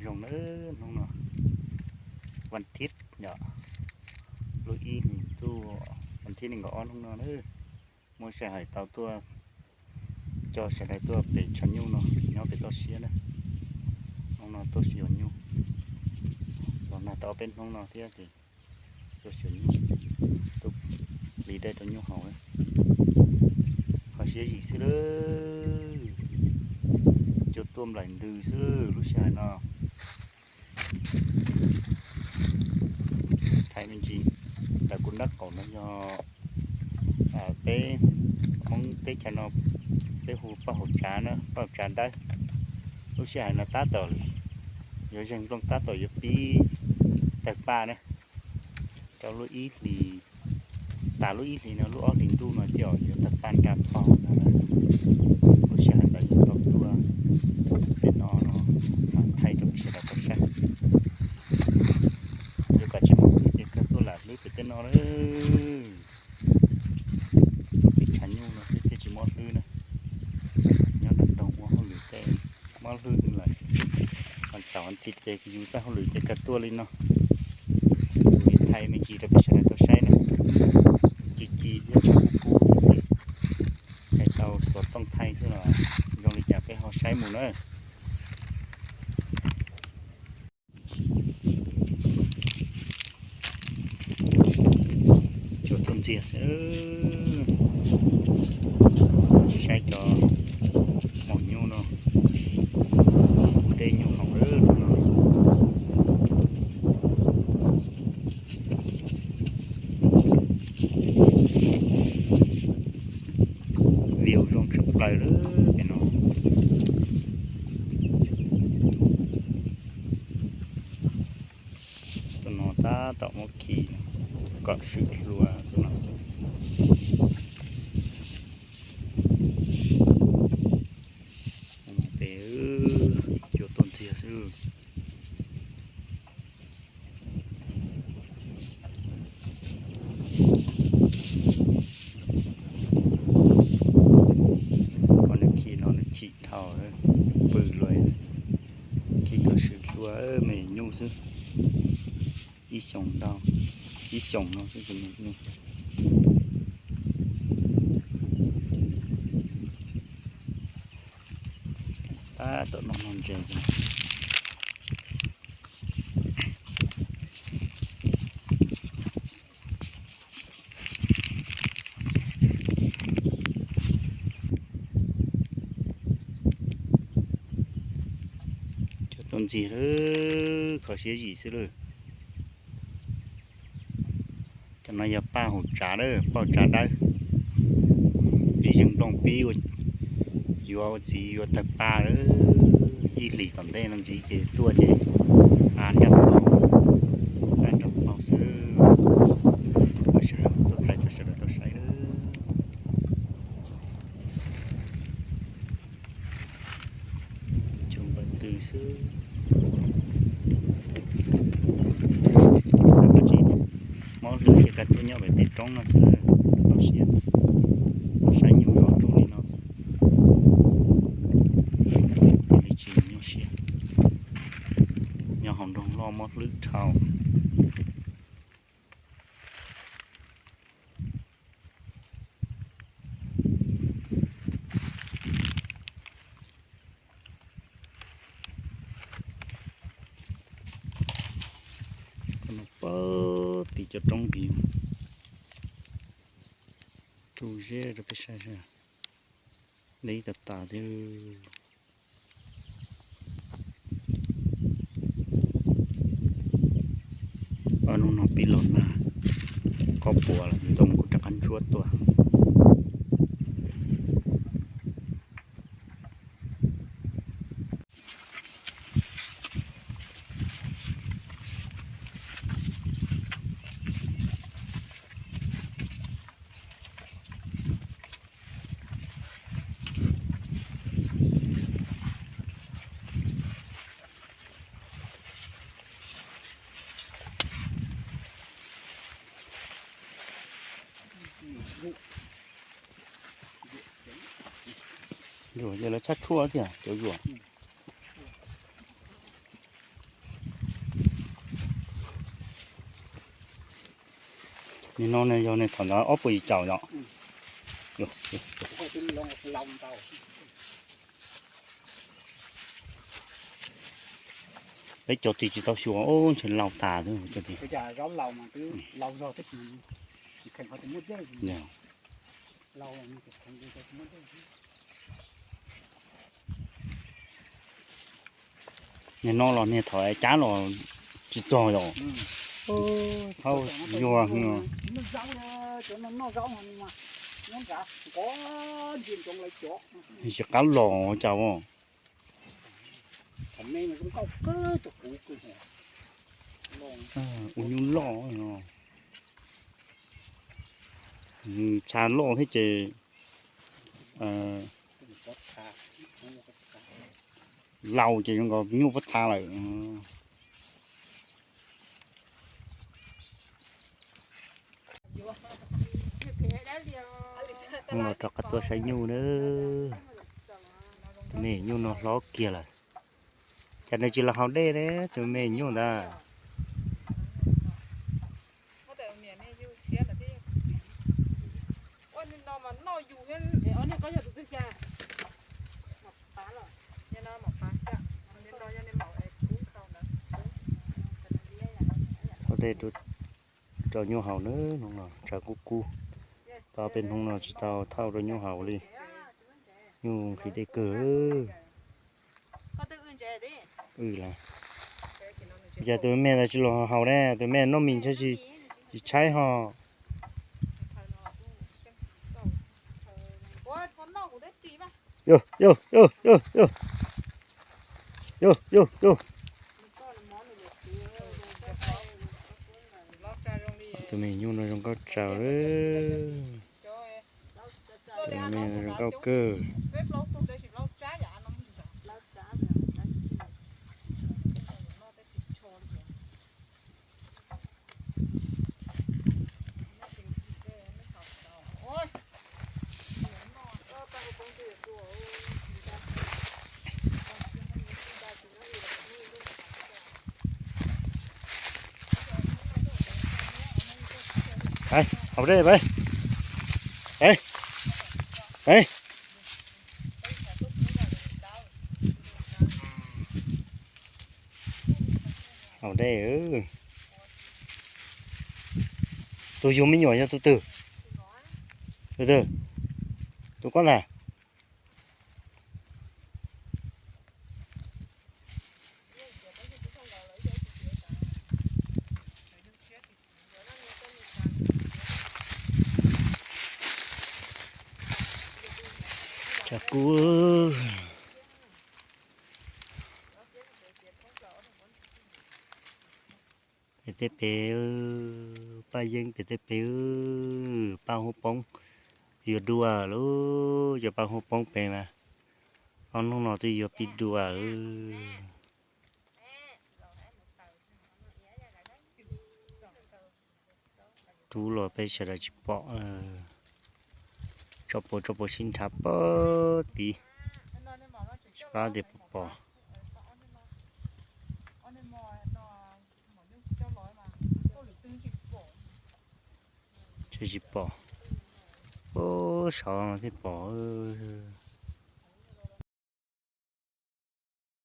Zoo na, hnub no vas thiv yom, lub ib hlis ntuj, vas thiv nees nkaum ob hnub no na, muaj sij hawm tau tuaj coj sawv daws tuaj pem tshav nyuj no nyob pem toj siab na. Hnub no tuaj xyuas nyuj, los nag tau ob peb hnub no thiab ces tuaj xyuas nyuj, tuaj pliv dej rau nyuj haus. Kho siab zim xwb lawm, cua tuaj nplaim ntws xwb lub sij hawm no. Thaij me ntsis, ntawm kuv nraub qaum no yog peb Hmoob teb chaws no, peb hu paj haum tsav na, paj haum tsav dawb. Lub sij hawm no tab tom yuav zeeg nplooj, tab tom yuav pib tawg paj na. Rau lub ib hlis, tas lub ib hlis no lub ob hlis ntuj no ces yuav tawg paj nra paug no. Lub sij hawm ntawd yuav tau tuaj pem no no thaij rau peb sawv daws tau saib. Yuav kom tsis muaj hlwb ces kawg tuaj lam hlwb pem tej no lawm. Tuaj pem tshav nyuj no xwb thiaj tsis muaj hlwb na. Nyob nram nroog ua hauj lwm tej muaj hlwb lawm. Vas tsaum vas thiv ces yus txoj hauj lwm ces kawg tuaj li no. Kuv thaij me ntsis rau peb sawv daws tau saib na. Ci ci thiab tsis kub kub thiab ces hais tau xov tooj thaij xwb los zoo li cas peb ho saib mus na. Cua tuaj ntxiag xwb. Saib cov maum nyuj no, dej nyuj haus lawm no. View zoo tshaj plaws lawm pem no. Tus no tab tom muab khi kom swm hlua tus no. Pem cua tuaj ntxiag xwb. Qhov nws khi no nws chim dhau, pw luaj, khi kom swm hlua me nyuj xwb. Ib xyoos ntau, ib xyoos no xwb ces me nyuj. Tab tom noj no ntses. Cua tuaj ntxiag lawm, kho siab zim xwb lawm. Cov no yog paj haum tsav lawm, paj haum tsav dawb. Pib zeeg nplooj pib yuav ua txiv yuav tawg paj lawm. Ib hlis tom ntej no ntxiv ces tuaj ces a nrag paug, a nrag paug xwb. Sawv daws tuaj thaij rau sawv daws tau saib lawm. Cua npawg tw xwb. Mob hlwb ces koj tuaj nyob pem tej roob no xwb, tau siab, tau saib nyuj zos rau li no xwb. Ua li tsis nyuaj siab. Nyob hauv nroog loj mob hlwb dhau. Pab tim cov roob tid, tu zeb rau peb saib saib, li tas tas thiab. Ob hnub no pib los nag, kob puas los ntoo kuj rov qab ntsuab tuaj. Zuag ces lawv txhob tshuaj tiag cov zuag. Nim no ne yog ne thaum ntawd ob puas yim caum yom? Peb cov tis tsis tau xyuas, ntshe laus tas xwb cov tis. Niag no los niag thaum cab los tsis txog yom. Thaum yuag. Tsis qab los cas. Ua nyuj loj, txha loj thiab ces laus ces zoo nkaus nyuj pob txha lawm. Los rov qab tuaj saib nyuj na. Tus me nyuj no hlob kiag lawm. Cas nws tsis los haus dej ne tus me nyuj ntawd? Haus dej rau nyuj haus na, hnub no tshav kub kub. Tau peb hnub no tsis tau thauj rau nyuj haus li. Nyuj nqhis dej kawg. Cas tus me ntawd tsis los haus ne, tus me noj mis ntshe tsis tshaib ho. Yog yog yog yog yog. Yog yog yog. Tus me nyuj no zoo nkauj tsaws. Tus me zoo nkauj kawg. Haus dej, haus dej. Tus yug me nyuam yog tus twg? Tus twg? Tus koj ntag. Tshav kub. Pem tej pem, Paj Yeeb pem tej pem, Paj Huab Poob yuav dua lawm, cov Paj Huab Poob pem mas ob hnub no twb yuav pib dua. Rub los peb sawv daws tsis pom, tsob puas tsob puas sib nrhav pog tid, tsis paub tias puas pom. Tsis pom, ub, saud no thiaj pom.